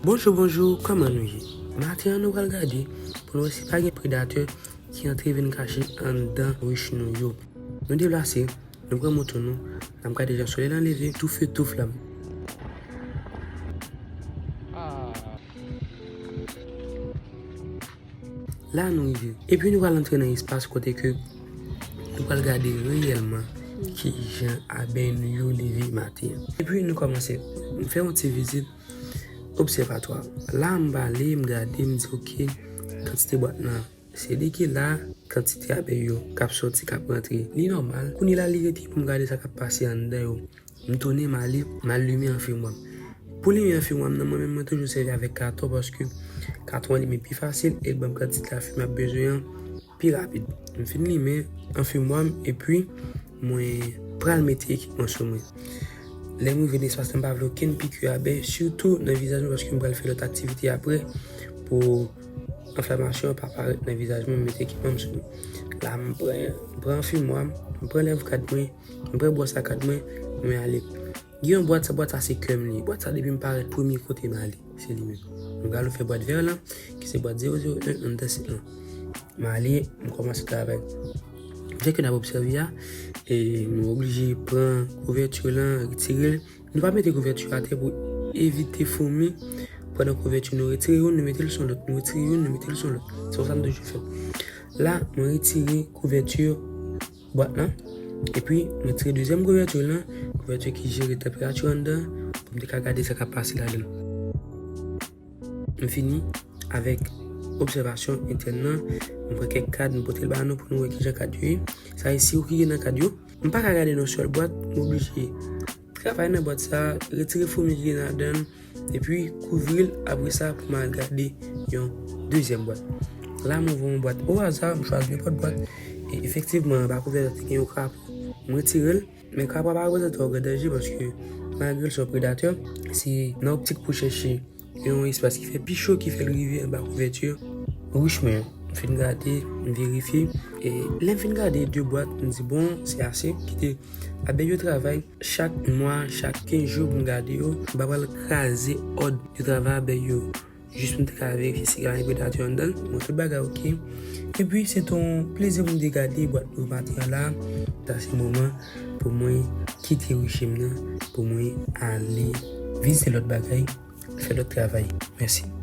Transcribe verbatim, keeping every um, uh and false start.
Bonjou, bonjou, kòman nou ye? Maten an, nou pral gade pou nou wè si pa gen predatè ki antre vin kache anndan rich nou yo. Nou deplase, nou pran moto nou, n ap gade jan solèy lan leve, tou feu tou flam. La nou rive. Epi nou pral antre nan espas kote ke nou pral gade reyèlman ki jan abèy nou yo leve maten an. Epi nou kòmanse. M fè yon ti vizit obsèvatwa. La m pale, m gade, m di, "Ok, kantite bwat nan se li ki la, kantite abèy yo k ap sòti, k ap rantre, li nòmal." Kounye la, li rete pou m gade sa k ap pase anndan yo. M tounen, m ale, m al limen anfimwa m. Pou limen anfimwa m nan, mwen menm, mwen toujou sèvi avèk katon, paske katon an limen pi fasil e l ban m kantite lafimen m ap bezwen an pi rapid. M fin limen anfimwa m, epi mwen pral mete ekipman sou mwen. Lè m rive nan espas la, m pa vle okenn piki abèy, sitou nan vizaj mwen, paske m pral fè lòt aktivite apre pou enflamasyon an pa parèt nan vizaj mwen. M mete ekipman m sou mwen. La, m pran, m pran anfimwa m, m pran lèv kad mwen, m pran bwòs a kad mwen, mwen ale. Gen yon bwat, sa bwat sa se kè m li ye. Bwat sa depi m parèt premye kote m ale, se li menm. M pral ouvè bwat vè lan, ki se bwat zewo zewo en anndan sit lan. M ale, m kòmanse travay. Jan ke n ap obsève a, e nou oblije pran kouvèti lan, retire l. Nou pa mete kouvèti atè pou evite foumi pran nan kouvèti. Nou retire youn, nou mete l sou lòt. Nou retire youn, nou mete l sou lòt. Se konsa nou toujou fè. La, mwen retire kouvèti bwat lan. Epi, mwen retire dezyèm kouvèti lan. Kouvèti ki jere tanperati anndan. Pou m te ka gade sa k ap pase ladan l. M fini avèk obsèvasyon entèn nan. M pran kèk kad, m pote l ba nou pou nou wè kijan kad yo ye. Sa e siwo ki gen nan kad yo. M pa ka gade nan sèl bwat, m oblije travay nan bwat sa, retire foumi ki gen ladan l, epi kouvri l apre sa pou m al gade yon dezyèm bwat. La, m ouvri yon bwat o aza, m chwazi nenpòt bwat. E efektivman, anba kouvèti a te gen yon krapo. M retire l, men krapo a pa reprezante yon gran danje paske malgre l se yon predatè, se nan optik pou chèche yon espas ki fè pi cho ki fè l rive anba kouvèti rich mwen an. M fin gade, m verifye. E lè m fin gade de bwat, m di, "Bon, se ase." Kite abèy yo travay chak mwa, chak kenz jou pou m gade yo. M pa pral kraze òd de travay abèy yo. Jis pou m te ka verifye si gen predatè anndan l. Bon, tout bagay oke. Epi, se te yon plezi pou m te gade bwat yo maten an la. Sa se moman pou mwen kite ruche m nan, pou mwen ale vizite lòt bagay, fè lòt travay. Mèsi.